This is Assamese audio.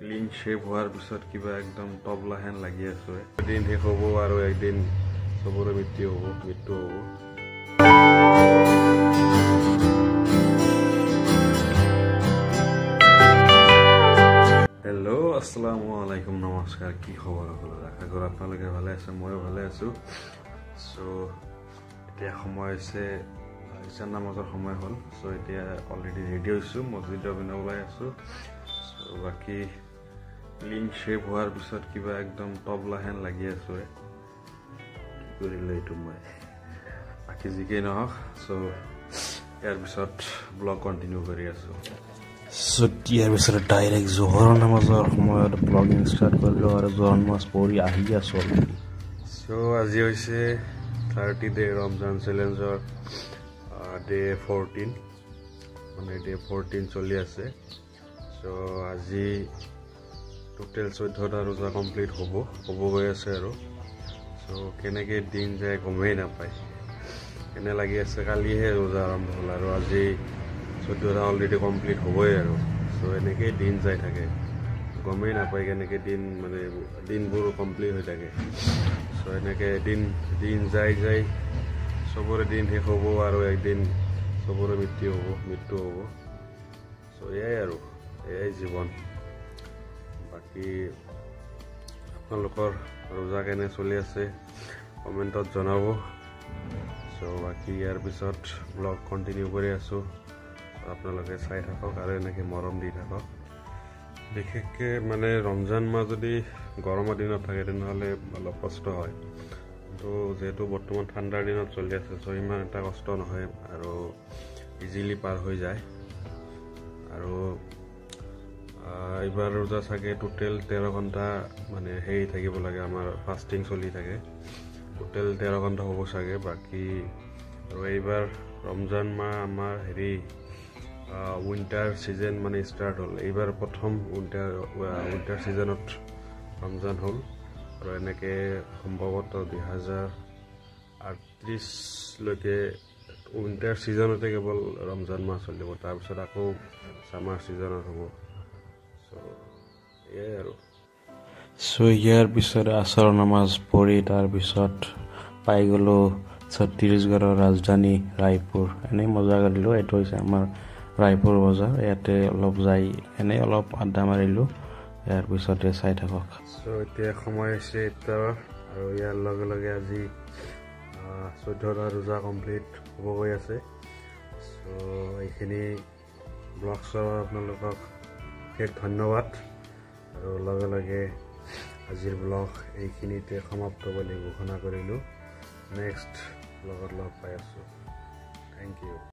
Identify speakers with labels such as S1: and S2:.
S1: ক্লিন শ্বেভ হোৱাৰ পিছত কিবা একদম তবলা হেন লাগি আছো। এদিন শেষ হ'ব আৰু একদিন চবৰে মৃত্যু হ'ব। হেল্ল', আসসালামু আলাইকুম, নমস্কাৰ। কি খবৰ সকলোৰে? আশা কৰোঁ আপোনালোকে ভালে আছে, ময়ো ভালে আছোঁ। চ' এতিয়া সময় হৈছে ইছাৰ নামাজৰ সময় হ'ল। চ' এতিয়া অলৰেডি ৰেডি হৈছোঁ, মছজিদৰ পিনে ওলাই আছোঁ। চ' বাকী ক্লিন শ্বেভ হোৱাৰ পিছত কিবা একদম তবলা হেন লাগি আছোঁ। কি কৰিলোঁ এইটো মই, বাকী যিকেই নহওক। চ' ইয়াৰ পিছত ব্লগ কণ্টিনিউ কৰি আছোঁ।
S2: চ' ইয়াৰ পিছত ডাইৰেক্ট জোহৰ নামাজৰ সময়ত ব্লগিং ষ্টাৰ্ট কৰিলোঁ আৰু জোহৰ নামাজ পঢ়ি আহি আছোঁ অলৰেডি।
S1: চ' আজি হৈছে 30 ডে ৰমজান চেলেঞ্জৰ ডে 14, মানে ডে 14 চলি আছে। চ' আজি টোটেল 14টা ৰোজা কমপ্লিট হ'ব গৈ আছে আৰু। চ' কেনেকৈ দিন যায় গমেই নাপায়, কেনে লাগি আছে। কালিহে ৰোজা আৰম্ভ হ'ল আৰু আজি 14টা অলৰেডি কমপ্লিট হ'বই আৰু। চ' এনেকেই দিন যাই থাকে, গমেই নাপায় কেনেকৈ দিন মানে দিনবোৰ কমপ্লিট হৈ থাকে। চ' এনেকৈ দিন যাই যাই চবৰে দিন শেষ হ'ব আৰু একদিন চবৰে মৃত্যু হ'ব। চ' এয়াই আৰু, এয়াই জীৱন। বাকী আপোনালোকৰ ৰোজা কেনে চলি আছে কমেণ্টত জনাব। চ' বাকী ইয়াৰ পিছত ব্লগ কণ্টিনিউ কৰি আছোঁ, আপোনালোকে চাই থাকক আৰু এনেকৈ মৰম দি থাকক। বিশেষকৈ মানে ৰমজান মাহ যদি গৰমৰ দিনত থাকে তেনেহ'লে অলপ কষ্ট হয়, কিন্তু যিহেতু বৰ্তমান ঠাণ্ডাৰ দিনত চলি আছে, চ' ইমান এটা কষ্ট নহয় আৰু ইজিলি পাৰ হৈ যায়। আৰু এইবাৰ ৰোজা চাগে টোটেল 13 ঘণ্টা মানে হেৰি থাকিব লাগে, আমাৰ ফাষ্টিং চলি থাকে, টোটেল 13 ঘণ্টা হ'ব চাগে। বাকী আৰু এইবাৰ ৰমজান মাহ আমাৰ হেৰি উইণ্টাৰ ছিজন মানে ষ্টাৰ্ট হ'ল। এইবাৰ প্ৰথম উইণ্টাৰ ছিজনত ৰমজান হ'ল আৰু এনেকৈ সম্ভৱতঃ 2038লৈকে উইণ্টাৰ ছিজনতে কেৱল ৰমজান মাহ চলিব, তাৰপিছত আকৌ ছামাৰ ছিজনত হ'ব। চ' এয়াই আৰু।
S2: চ' ইয়াৰ পিছত আছৰ নামাজ পঢ়ি তাৰপিছত পাই গ'লোঁ ছত্তীশগড়ৰ ৰাজধানী ৰায়পুৰ। এনেই মজা কৰিলোঁ। এইটো হৈছে আমাৰ ৰায়পুৰ বজাৰ, ইয়াতে অলপ যাই এনেই অলপ আড্ডা মাৰিলোঁ। ইয়াৰ পিছতে চাই থাকক।
S1: চ' এতিয়া সময় হৈছে ইফতাৰৰ আৰু ইয়াৰ লগে লগে আজি 14টা ৰোজা কমপ্লিট হ'ব গৈ আছে। চ' এইখিনি ব্লগ চোৱাৰ আপোনালোকক বিশেষ ধন্যবাদ আৰু লগে লগে আজিৰ ব্লগ এইখিনিতে সমাপ্ত বুলি ঘোষণা কৰিলোঁ। নেক্সট ব্লগত লগ পাই আছোঁ। Thank you.